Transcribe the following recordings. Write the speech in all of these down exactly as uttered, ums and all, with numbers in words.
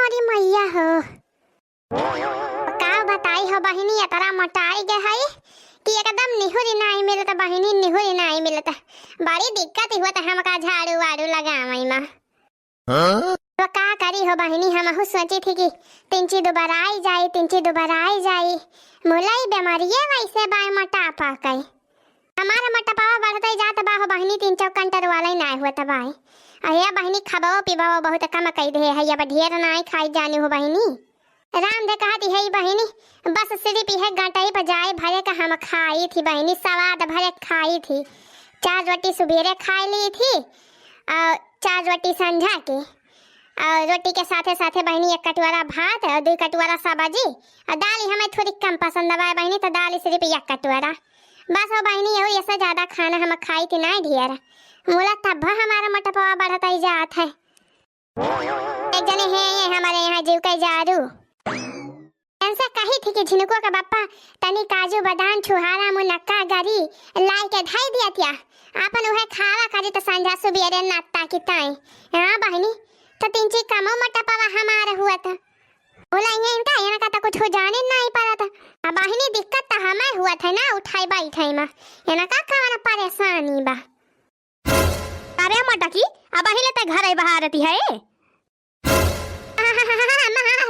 अरे मइया हो, का बताई हो बहिनी, एतरा मोटाइ गए हई कि एकदम निहुरी नाहीं मिलत बहिनी, निहुरी नाहीं मिलत। बड़ी दिक्कत होत हमका झाड़ू वाड़ू लगावइ मा। हाँ? तो का करी हो बहिनी, हमहू सोची थी कि तिनची दुबराइ जाई, तिनची दुबराइ जाई, मुलई बेमारिये वइसे बाय मोटापा कइ। हमार मोटापावा बढ़तइ जात बा हो बहिनी, तीन चौ कंटर वाला ही नाहीं हुअत बाय। अरे बहिनी, खबवो पिबवो बहुत कम कइ देहे हई, अब ढेर नाहीं खाइ जानी हो बहिनी। राम दे कहत हई बहिनी, बस सिरिफ इहे गटई पर जाए भरे का हम खाई थी बहिनी, सवाद भरे खाई थी। चार रोटी सुबेरे खाइ ली थी अउर चार रोटी संझा के, अउर रोटी के साथे साथे बहिनी एक कटोरा भात अउर दुइ कटोरा सब्जी, अउर दाल ही हमें थोड़ी कम पसंद बा बहिनी, तो दाल ही सिरिफ एक कटोरा। बस हो बहिनी, यहू, एसे ज्यादा खाना हम खाई थी नाहीं ढेर। मुला तब हमार मोटापा बढ़तइ जात है। एक जने हैं ये हमारे यहाँ जीव के जारू। इनसे कही थी कि झिनकुआ के बप्पा तनी काजू, बादाम, छुहारा, मुनक्का, गरी लाइ के धइ दिया थिया। आपन उहे खावा करी त संझा सुबेरे नाश्ता की ताई। हाँ बहिनी, तो तिनची कमो मोटापावा हमार हुअत। बोला ये इनका, इनका तो कुछ हो जाने नाहीं परत। अब बहिनी दिक्कत तो हमें हुअत है ना, उठाई बैठाई मा। इनका कवन परेशानी बा। अरे मटकी, अबहीं ले तैं घरइ बहारति हए?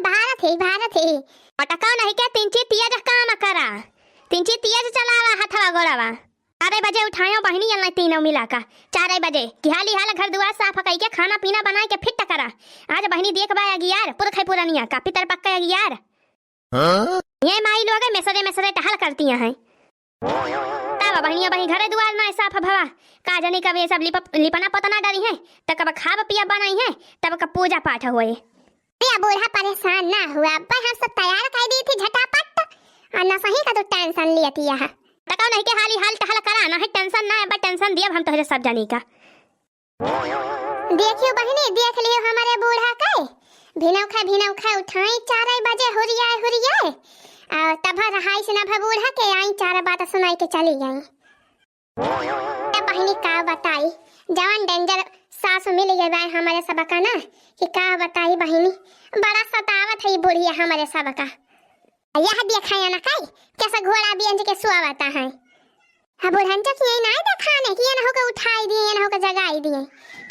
बहारत ही, बहारत ही। मटकउ नहीं के तिनची तेज काम करा, तिनची तेज चलावा हथवा गोड़वा। चारइ बजे उठायो बहिनी, एन तीनों मिला का। चारइ बजे कि हाली हाल घर दुआर साफ कइ के, खाना पीना बनाइ के फिट करा। आज बहिनी देख बा अगियार, पुरखइ पुरनिया का पितर पक्का अगियार। हाँ? ये माई लोग मेसरे मेसरे टहल करती हैं। तब बहिनिया बहिन घरे दुआर ना साफ भवा, का जानी कब ये सब लिप-, लिपना पोतना डरी हैं, त कब खाब पिया बनाई हैं, तब कब पूजा पाठ होए। या बूढ़ा परेशान ना हुआ, अब हम सब तैयार कर दी थी झटापट, और न सही का तो tension लिया थी यहाँ। तकाओ नहीं के हाली हाल टहल करा, ना है tension ना, अब tension दिया हम तोहरे सब जानी का। देखियो बहिनी, देख लियो हमरे बूढ़ा के। भिनौखा, भिनौखा उठाई चारइ बजे हुरियाए, हुरियाए। अउर तब रहाइस ना भा बूढ़ा के आई चार बात सुनाइ के चली गई। तब बहिनी का बताई, जवन danger सास मिल गए बा हमरे सबका ना, कि का बताई बहिनी, बड़ा सतावत है ई बुढ़िया हमरे सबका। यह देखा या ना काई, कैसा घोड़ा बेंज के सोवता है। अब बुढ़न चक यही ना देखाने कि एनहू के उठाई दिए, एनहू के जगाई दिए।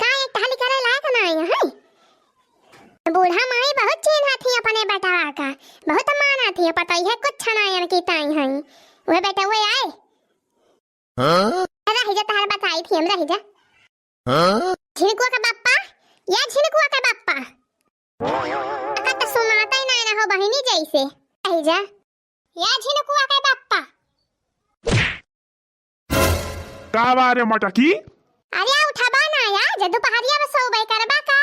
का एक टहली करे लायक ना है, हैं? बूढ़ा माई बहुत चिन्हा थी अपने बेटवा का, बहुत माना थी, पता ही है कुछ ना एन की ताई है। वह बेटा वो आए। हाँ? रह जा, तहार बताई थी हम, रह जा। हाँ? झिनकुआ के बप्पा, या झिनकुआ के बप्पा। अका त सुनाता ही ना, ना हो बहिनी जैसे। रह जा। या झिनकुआ के बप्पा। का बा रे मटकी? अरे उठबा ना या, जे दुपहरिया में सोबे करबा का?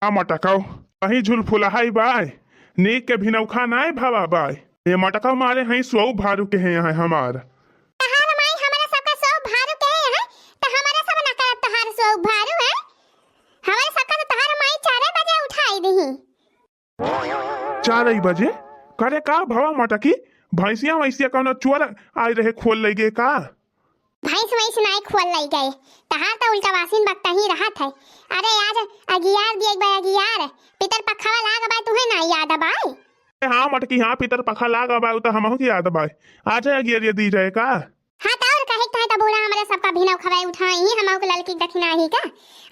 आ मटकौ, कहीं झुलफुलहाई बाय, नीक के भिनौखा नाय भवा बाय। ये मटकौ मारे हई सौ भारू के हैं यहाँ हमार। तहार माई हमारे सबका सौ भारू के हैं, त हमारे सब ना करब तहार सौ भारू है। हमारे सबका तो तहार माई चारे बजे उठाई दिही। चारई बजे? करे का भवा मटकी? भैंसिया वैसिया कौनो चोर आए रहे खोल लइ गए का? भैंस वैंस नाय खोल लइ गए, तहार तो उल्टा वासिन बकता ही रहत है। अरे आज अगियार दिए बा अगियार, पितर पखवा लाग बा तुहे ना याद बाय? ए हाँ मटकी हाँ, पितर पखा लाग बा, उ तो हमहू के याद बाय। आज अगियार ये दी जाए का? हाँ, त और कहे के तो बूढ़ा हमरे सबका भिनौखवा उठाई ही, हमहू के ललकी दखिना ही का।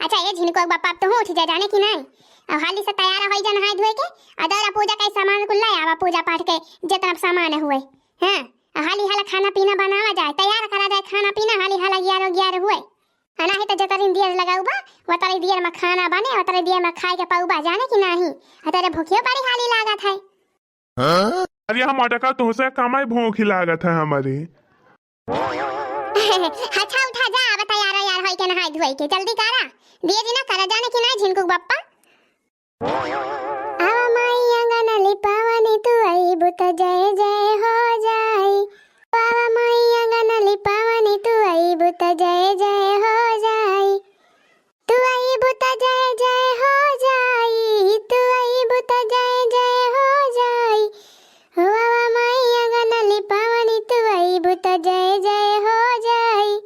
अच्छा, ये झिनकुआ के बापा, अब तू उठ जा, जाने कि नहीं? अब हाली से तैयार होई जा नहाए धोए के, आ दौरा पूजा के सामान कुल ले आवा, पूजा पाठ के जितना सामान हुए। हाँ, आ हाली हाला खाना पीना बनावा जाए, तैयार करा जाए खाना पीना, हाली हाला ग्यारह ग्यारह हुए। आ नाही तो जतरी देर लगाऊ बा, वतरी देर में खाना बने, वतरी देर में खाए के पाऊ बा, जाने कि नहीं? आ तेरे भूखियो बड़ी हाली लागत है। हाँ? अरे हम अटका तुहसे कमाई भूखी लागत है हमारी। अच्छा उठा जा, अब तैयार यार होई के नहाई धोई के, जल्दी करा। देरी ना करा, जाने कि नहीं झिनकू बप्पा। आवा माई अंगन लिपावनी तू अइबू त जय जय हो जाई। आवा माई अंगन लिपावनी तू अइबू त जय जय हो जाई। तू अइबू त जय जय हो जाई, तू अइबू त जय जय हो जाई। हो आवा माई अंगन लिपावनी, तू अइबू त जय जय हो जाई।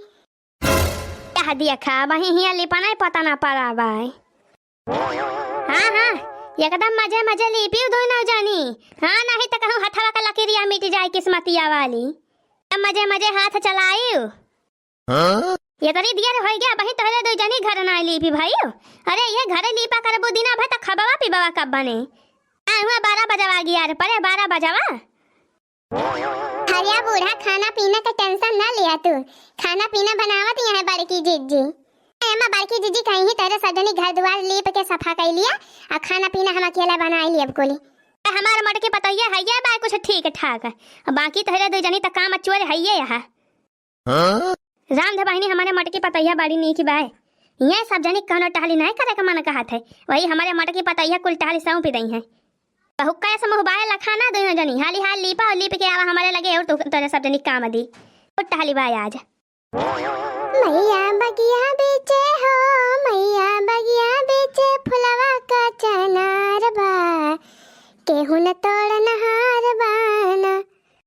कह दिया खा, वहीं हिया लिपना ही पता ना पड़ा बाय। हाँ, हाँ, एकदम मजे मजे लीपिउ दुनो जनी। हाँ, नहीं त कहूँ हथवा का लकीरिया मिट जाए किस्मतिया वाली। अब मजे मजे हाथ चलाइउ। हाँ? ये तरी दियर होइ गया, अबहीं तोहरे दुइ जनी घर नाहीं लीपी भइउ। अरे, ये घरे लीपा करबू दिना भर त खबवा पिबवा कब बने? आ, हुआ बारह बजवा गया रे, परे बारह बजवा। अरे बूढ़ा, खाना पीना का tension ना लिया तू, खाना पीना बनावत यहाँ बड़की जिज्जी। एमा बड़की जिज्जी कहीं ही तोहरे सब जनी घर दुआर लीप के सफा कइ लिया, आ खाना पीना हम अकेला बनाइ लिया अब कुली। हमार मोटकी पतोहिया हइये बाय कुछ ठीक ठाक, बाकी तोहरे दुइ जनी त काम चोर हइये यहाँ। हाँ? राम धे बहिनी, हमरे मोटकी पतोहिया बड़ी नीक बाय। ये सब जनी कौनो टहली नाहीं करे के मन कहत है, वही हमरे मोटकी पतोहिया कुल टहली सौंपि दइहैं। बहुक्का से मुँह बाय लखाना दुनो जनी, हाली हाल लीपा और लीप के आवा हमरे लगे और तू, तोरे सब जनी काम दी। कुल टहली बाय आज। मैया बगिया बीचे हो, मैया बगिया बीचे फुलवा का चनार बा, केहू न तोड़न हार बाना।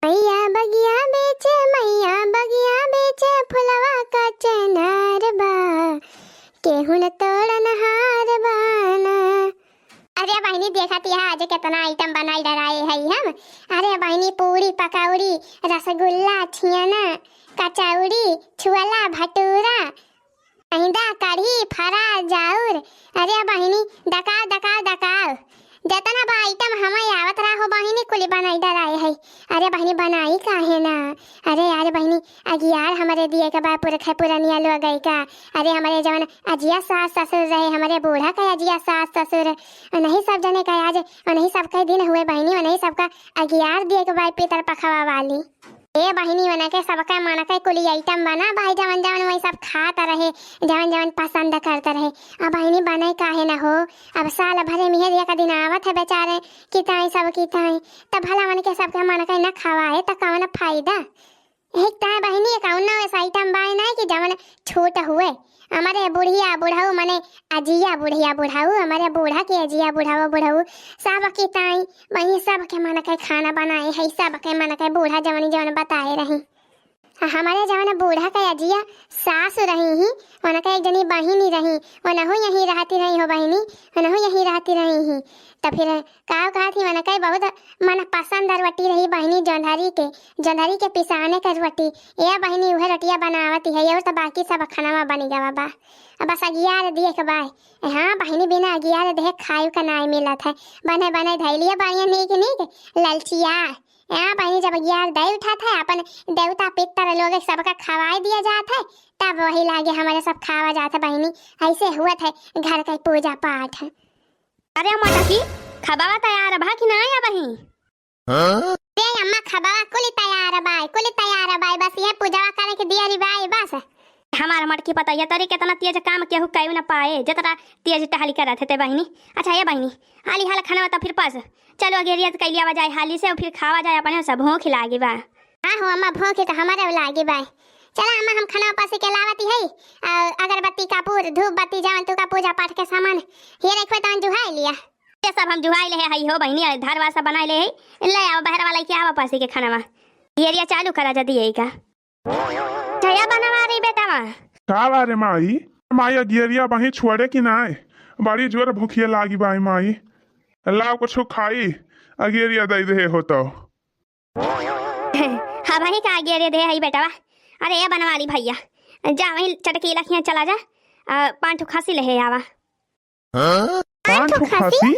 मैया बगिया बीचे, मैया बगिया बीचे फुलवा का चनार बा, केहू न तोड़न हार बाना। अरे बहिनी, देखत यहाँ आज केतना item बनाइ डराए हई हम। अरे बहिनी, पूरी, पकौड़ी, रसगुल्ला, छियना, कचौड़ी, छुअला, भटूरा, अहिंदा, कढ़ी, फरा, जाउर। अरे बहिनी, दकाव, दकाव, दकाव। जतना बा item हमइ आवत रहा हो बहिनी, कुली बनाइ डराए हई। अरे बहिनी, बनाई काहे ना? अरे यार बहिनी, अगियार हमरे दिए के बा पुरखे पुरनिया लोगई का। अरे हमरे जवन अजिया सास ससुर रहे, हमरे बूढ़ा के अजिया सास ससुर, उन्हीं सब जने का आज, उन्हीं सब के दिन हुए बहिनी, उन्हीं सब का अगियार दिए के बा पितर पखवा वाली। ए बहिनी, उनके सबका मन के कुली item बना बाई, जवन जवन वही सब खात रहे, जवन जवन पसंद करत रहे। अब बहिनी बने काहे न हो, अब साल भरे में एक दिन आवत है बेचारे, किताई सब किताई, तब भला उनके सबके मन के न खवाए त कौन फायदा? एक ताय बहिनी, एक कौनो ऐसा item बाय नाय कि जवन छूट हुए। हमरे बुढ़िया बुढ़ऊ, मने अजिया बुढ़िया बुढ़ऊ, हमरे बूढ़ा के अजिया बुढ़ऊ बुढ़ऊ, सब की ताई वही सब के मन के खाना बनाए है, सब के मन के बूढ़ा जवन जवन बताए रही। आ हमरे जवन बूढ़ा के अजिया सासु रही ही, उनके एक जनी बहिनी रही, उनहु यहीं रहती रही हो बहिनी, उनहु यहीं रहती रही ही। त फिर का कहत ही, उनके बहुत मन पसंद रोटी रही बहिनी, जोंधरी के, जोंधरी के पिसाने के रोटी। ए बहिनी, उहे रोटिया बनावत है, और त बाकी सब खाना बनी गवा बा। अब बस अगियार दिए के बा। हाँ बहिनी, बिना अगियार देहे खाए के नाय मिलत है। बने बने धैलिया बढ़िया नीक नीक ललचिया। ए बहिनी, जब अगियार दे उठत है, अपन देवता पितर लोग सबका खवाए दिया जात है, तब वही लागे हमरे सब खावा जात है बहिनी। ऐसे हुआ था घर के पूजा पाठ। अरे मोटकी, खबावा तैयार बा कि नाय अबही? हाँ? रे अम्मा, खबावा कुली तैयार बाय, कुली तैयार बाय, बस ये पूजावा करे के दियरी बाय बस। हमार मोटकी पतोहिया तोरी केतना तेज काम केहू कइउ न पाए, जेतना तेज टहली करत है ते बहिनी। अच्छा ये बहिनी, हाली हाल खाना त फिर पस, चलो अगेरिया त कइलिया जाए हाली से, फिर खावा जाए, अपने सब भूख लागी बा। हाँ हो अम्मा, भूख त हमारे लागी बाय। चला अम्मा, हम खाना पस के लावती है, आ, अगरबत्ती, कपूर, धूप बत्ती, जवन तू का पूजा पाठ के सामान, ये रखबे तवन जुहाई लिया। ये सब हम जुहाई ले हई हो बहिनी, अरे धरवा सब बनाई ले हई। ले आवा बहरवा लइके आवा पसी के खानावा। ये रिया चालू करा जदी यही का। जया बनवा रही बेटावा। का बा रे माई? माई अगियरिया बही छोड़े कि नाय? बड़ी जोर भूखिया लागी बाई माई। लाव कुछ खाई, अगियरिया दई दे हो तो। हाँ भाई, का अगियरिया दे हई बेटावा। अरे ये बनवा ली भैया, जा वहीं चटकीला खिया चला जा, आ, पाँच ठो खसी ले आवा। हाँ? पाँच ठो खसी?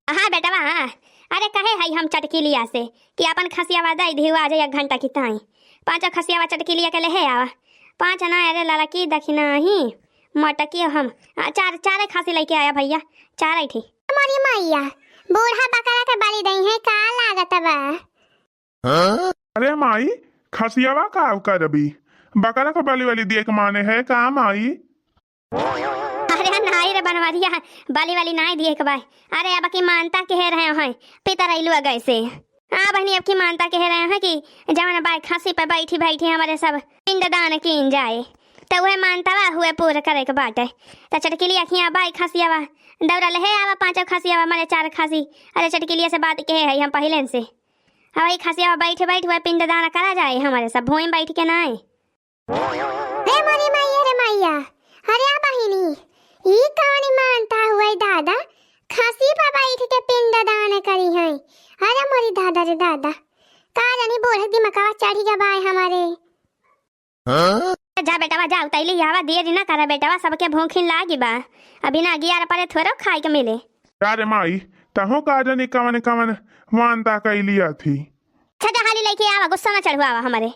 हाँ बेटवा, हाँ। अरे कहे हई हम चटकीलिया से कि अपन खसियावा दई दिहु आज एक घंटा की ताई। पाँचो खसियावा चटकीलिया के लेहे आवा। पाँच ना, अरे ललकी दखिना ही, मोटकी हम। आ, चार, चारे खसी लइके आया भैया, चार ही थी। हमारी मैया, बूढ़ा बकरा के बलि दई है, का लागत बा? हाँ? अरे माई, खसियावा का करबी? बकरा के बलि वलि दिए के माने है का माई? अरे नाई रे बनवरिया, बलि वलि नाई दिए के बाय। अरे अब की मानता के हे रहे हैं, पितर अइलू अगै से। हाँ बहिनी, अब की मानता के हे रहे हैं कि जवन बाय खसी पे बैठी बैठी हमरे सब पिंडदान कीन जाए, त उहे मानतावा हुए पूर करे के बाटे। त चटकिली अखियाँ बाय खसियावा, दौड़ा ले हे आवा पाँचों खसियावा, मने चार खसी। अरे चटकिलिया से बात के है हम पहिले से। अब वही खसियावा बैठ बैठ वह पिंडदान करा जाए हमरे सब भूमि बैठ के नाय। रे मोरी माई, रे मैया, अरे आ बहिनी, ई कवनी मानता हुए दादा, खसी पर बैठ के पिंडदान करिहैं। अरे मोरी दादा रे दादा, का जानी बूढ़ा दिमकवा चढ़ि गा बाय हमरे। हाँ? जा बेटवा, जा उतैली आवा, देर न करा बेटवा, सबके भूखिन लागि बा। अभी ना अगियार परे थोरो खाए के मिले। जा रे माई, तहूँ का जानी कवन कवन मानता कइली आथी। अच्छा जा हाली लइके आवा, गुस्सा ना चढ़वावा हमरे।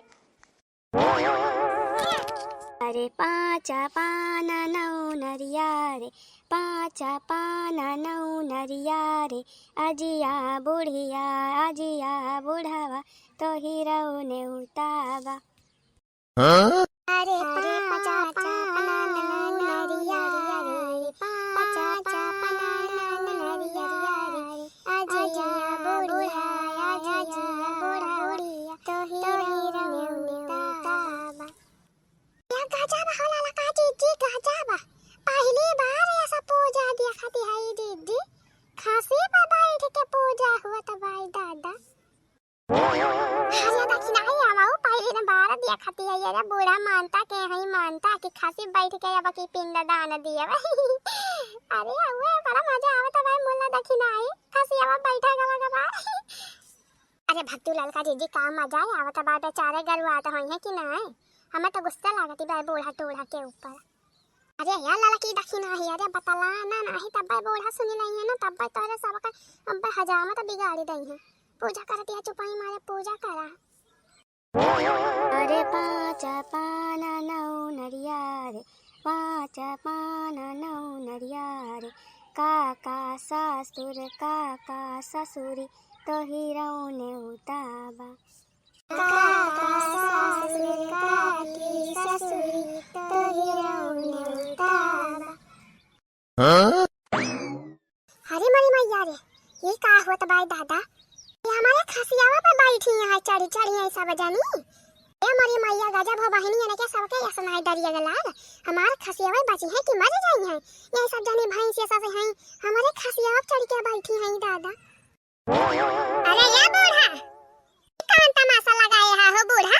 अरे पाँच पान नौ नरिया रे, पाँच पान नौ नरिया रे, अजिया बुढ़िया, अजिया बुढ़वा, तोहिरौ नेउता बा। हाँ? अरे पाँच पान नौ नरिया रे, पाँच पान नौ नरिया रे, अजिया बुढ़िया, अजिया बुढ़वा, तोहिरौ नेउता बा। या गजब हो ललका जिज्जी, गजब। पहली बार ऐसा पूजा देखती है जिज्जी। खसी पर बैठ के पूजा हुआ त बाई दादा। अरे दखिनाही हमहू पहली न बार देखती है, ये बूढ़ा मानता के हई मानता कि खसी बैठ के अब की पिंडदान दिए। अरे हुए बड़ा मजा आवत है भाई, मुल्ला दखिनाही खसी अब बैठा गवा गवा। अरे भक्तू ललका जिज्जी का मजा आवत बा, बेचारे गरुआत होइहैं कि नाहीं? हमें तो गुस्सा लागत बा बूढ़ा टूढ़ा के ऊपर। अरे या ललकी दखिनाही, अरे बतला ना, नाहीं तब बूढ़ा सुनि लइहैं ना, तब तोहरे सबका अब हजामत बिगाड़ी दइहैं। पूजा करत या चुपाई मारे पूजा करा। अरे पाँच पान नौ नरिया रे, पाँच पान नौ नरिया रे, काका ससुर, काका ससुरी, तोहिरौ नेउता बा। काका ससुर, काकी ससुरी, तोहिरौ नेउता बा। हाँ? अरे मोरी मैया रे, ये का होत बाय दादा? ये हमरे खसियावा पे बैठी हैं चढ़ी चढ़ी हैं सब जनी। ए मोरी मैया, गजब हो बहिनी, इनके सबके ऐसा नाहीं डरिया के लाग। हमार खसियावा बचिहैं कि मरि जइहैं? ये सब जनी भैंस ये सब हैं, हमरे खसियावा पे चढ़ि के बैठी हैं दादा। अरे या बूढ़ा, कौन तमासा लगाए हा हो बूढ़ा?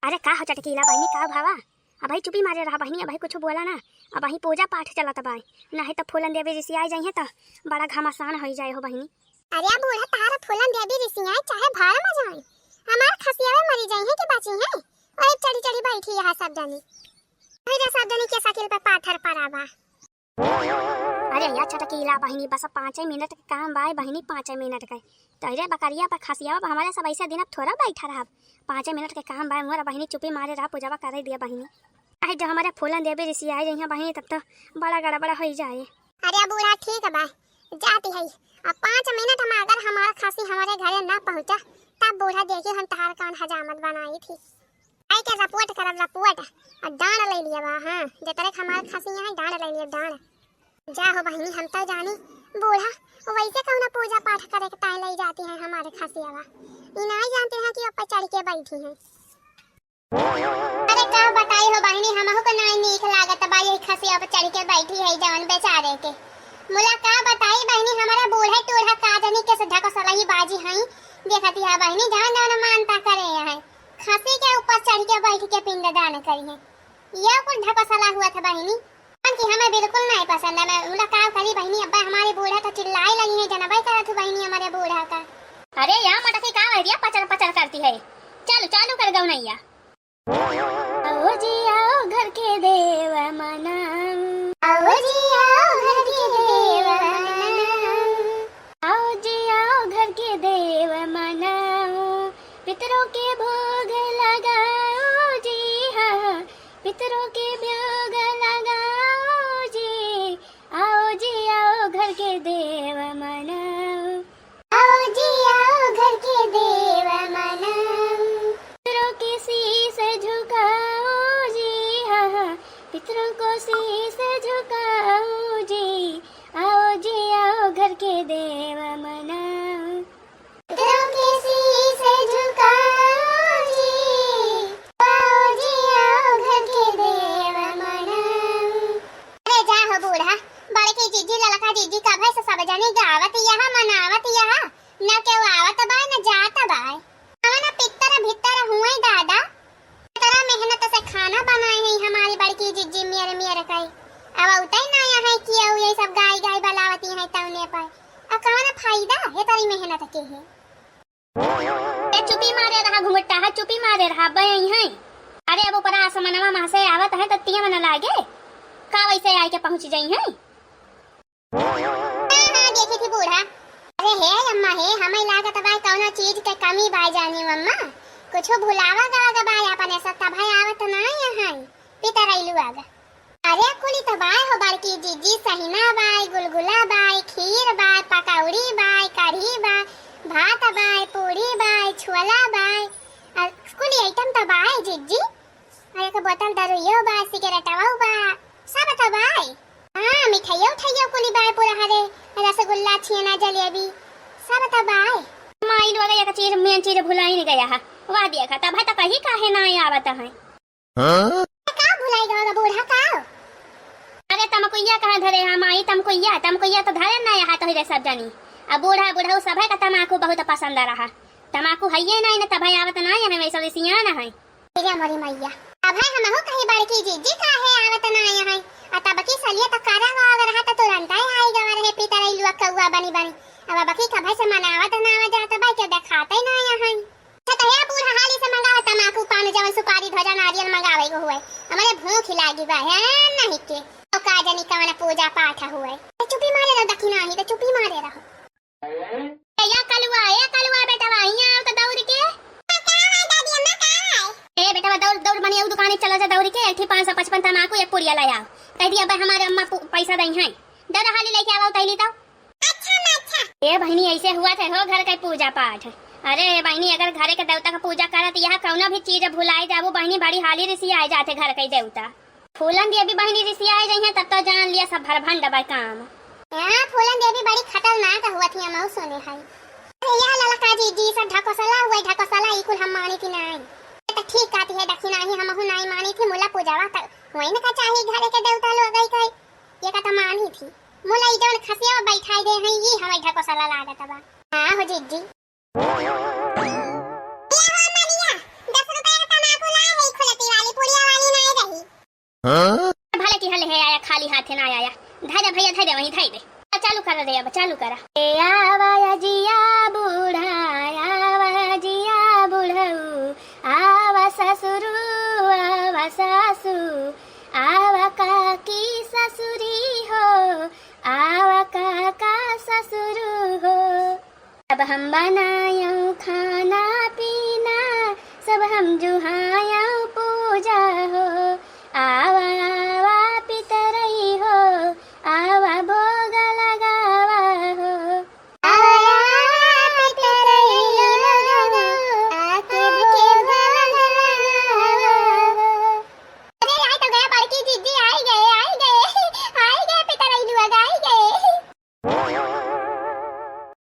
अरे का हो चटकीला बहिनी, का भावा? अबहीं चुपी मारे रहा बहिनी, अबहीं कुछ बोला ना। अबहीं पूजा पाठ चलत बा, नाहीं त फूलन देवी रिसियाइ जइहैं त बड़ा घमासान होइ जाए हो बहिनी। अरे बूढ़ा, तारा फूलन देवी रिसियाइ चाहे भाड़ में जाए, हमार खसियावे मरि जइहैं कि बचिहैं? ओए चढ़ी चढ़ी बैठी यहाँ सब जनी, फिर सब जनी के साकिल पे पाथर पड़ा बा। अरे या चटकीला बहिनी, बस पाँचे मिनट के काम बाय बहिनी, पाँचे मिनट के। तोहरे बकरिया पर खसियावा पर हमरे सब ऐसे दिन अब थोरा बैठा रहब। पाँचे मिनट के काम बाय मोर बहिनी, चुपी मारे रहा, पूजावा करे दिया बहिनी। अरे जो हमरे फूलन देवी रिसियाइ जइहैं बहिनी, तब तो बड़ा गड़बड़ होइ जाए। अरे बूढ़ा ठीक बा, जाती है। अब पाँच मिनट में अगर हमार खसी हमरे घरे ना पहुँचा, तब बूढ़ा देखी हम तहार कौन हजामत बनाई थी। आई के रपुअट करब रपुअट, आ डांड लइ लिया बा, हाँ, जतरे के हमार खसी यहाँ डांड लइ लिया, डांड। जा हो बहिनी, हम तो जानी बूढ़ा वैसे कौनो पूजा पाठ करे के ताई लइ जाती है हमारे खसियावा। ई नाहीं जानती हैं कि ऊपर चढ़ के बैठी हैं। अरे का बताई हो बहिनी, हमहू के नाहीं नीक लागत बा, यही खसिया पर चढ़ के बैठी है जवन बेचारे के। मुला का बताई बहिनी, हमारा बूढ़े टूढ़ा का जानी के से ढकोसलही बाजी हैं। देखती है बहिनी, जवन जवन मानता करे हैं, खसी के ऊपर चढ़ के बैठ के पिंडदान करी हैं। ये कुल ढकोसला हुआ था बहिनी, कि हमें बिल्कुल नाहीं पसंद है। मैं मुला का करी बहिनी, अब्बा हमारे बूढ़ा तो चिल्लाई लगी हैं, जनबई करत हूँ बहिनी हमारे बूढ़ा का। अरे या मटकी का भैया पचर पचर करती है, चालू चालू कर गौनैया। आओ जी आओ घर के देव मनाऊ। आओ जी आओ घर के देव मनाऊ। आओ जी आओ घर के देव मनाऊ। पितरों के भोग लगाओ जी, हाँ, पितरों के भोग लगाओ जी। आओ जी आओ घर के देव मनाओ। आओ जी आओ घर के देव मनाओ। पितरों के शीश झुकाओ जी, हाँ, हाँ, पितरों को शीश झुकाओ जी। आओ जी आओ घर के देव मनाओ। पितरों के शीश झुकाओ जी, आओ जी आओ घर के देव मनाओ। अरे जा हो बूढ़ा, बड़की जिज्जी ललका जिज्जी कभे से सब जने गावत यह मनावत यह, न केहू आवत बा न जात बा। कवन पित्तर भित्तर हुए दादा, इतना मेहनत से खाना बनाए हैं हमारी बड़की जिज्जी मेर मेर के। अब उतई ना यहाँ कि अउ ये सब गाई गाई बलावती हैं तौने पर। अब कौन फायदा है तेरी मेहनत के है? ए चुपी मारे रहा घुमट्टा है, चुपी मारे रहा बई हैं। अरे अब ऊपर आसमानवा में से आवत है तो तिया मन लागे का वैसे आए के पहुँच जाई हैं? हाँ, हाँ, देखी थी बूढ़ा। अरे हे अम्मा हे, हमें लागत बा कौनो चीज के कमी बा जानी अम्मा। कुछ भुलावा गवा ग बा अपने से तभे आवत ना यहाँ। पितरैलू आग। अरे कुली त बाय हो बड़की जिज्जी, सहिना बाय, गुलगुला बाय, खीर बाय, पकौड़ी बाय, कढ़ी बाय, भात बाय, पूरी बाय, छोला बाय। आ, कुली आइटम त बाय जिज्जी। अरे एक बोतल दरुइयो बा, सिगरेटवा बा, सब त बाय। हाँ, मिठाइयो उठाइयो कुली बाय, पूरा हरे रसगुल्ला, छेना, जलेबी, सब त बाय। माई लोग एक चीज, मेन चीज भुलाई नहीं गया है। वाह देखा, तब है तो कहीं काहे ना आवत है। हाँ? का भुलाई गवा बूढ़ा का? अरे तमकुइया कहाँ धरे है माई, तमकुइया, तमकुइया तो धरे ना यहाँ तो रे सब जानी। अब बूढ़ा बूढ़ऊ सब है का तमाकू बहुत पसंद रहा। तमाकू हइये ना, न तब है आवत ना है, वैसे सियान है। अरे मोरी मैया, अब है हमहू कहीं बड़की जिज्जी काहे आवत ना आया है। आ तब की सलिए त करा हुआ अगर रहा त तुरंत ही आई गवा रहे पितरैलुआ कौआ बनी बनी। अब अब की कभे से मनावत ना आवा जात बा के देखाते ना आया है। अच्छा त हे बूढ़ा हाली से मंगावा तमाकू पान जवन सुपारी ध्वजा नारियल मंगावे को हुए। हमरे भूख ही लागी बा है नहीं के। तो का जानी कवन पूजा पाठ हुए। तो चुपी मारे रहो दखिना ही तो चुपी मारे रहो। ए, या कलुआ, ए कलुआ बेटवा, हियाँ आव त दौड़ के। का है दादी अम्मा, का है? ए बेटवा, दौड़, दौड़ बनी, उ दुकाने चला जा दौड़ के, एक ठी पाँच सौ पचपन तमाकू, एक पुड़िया ले आव। कह दिया, "भाई, हमारे अम्मा पू-, पैसा दई हैं। दौड़ हाली लेके आवा, तैली तो।" अच्छा अम्मा, अच्छा। ए बहिनी, ऐसे हुआ थे हो घर के पूजा पाठ। अरे बहिनी, अगर घरे के देवता का पूजा करत, यहाँ कौनो भी चीज भुलाए जाबू बहिनी, बड़ी हाली रिसी आए जाते घर के देवता। फूलन देवी बहिनी रिसियाए जइहें, तब तो जान लिया सब भरभंड बा काम। हाँ, फूलन देवी बड़ी खतरनाक हुआ थी, हमहू सुने हई। अरे यह ललका जी, जी सब ढकोसला हुआ, ढकोसला ई कुल हम मानी थी नाई। ये तो ठीक कहती है, दखिना ही हमहू नाई मानी थी, मुला पूजावा तक वही न का चाही घरे के देवता लोग आई कई, ये का तो मानी थी। मुला ई जवन खसिया बैठाई दे हैं, ई हमें ढकोसला लागत बा। हाँ हो जिज्जी। ए हो मनिया, दस रुपया के तमाकू लाए है, खुलती वाली पुड़िया वाली नाय रही। हाँ? भले की हले है आया, खाली हाथे ना आया। धै दे भैया, धै दे, वहीं धै दे। चालू कर दे, अब चालू करा। ए आवा या जिया बूढ़ा, आवा या जिया बूढ़ऊ, आवा ससुरू, आवा सासू, आवा काकी ससुरी हो, आवा काका ससुरू हो। सब हम बनायौ खाना पीना, सब हम जुहा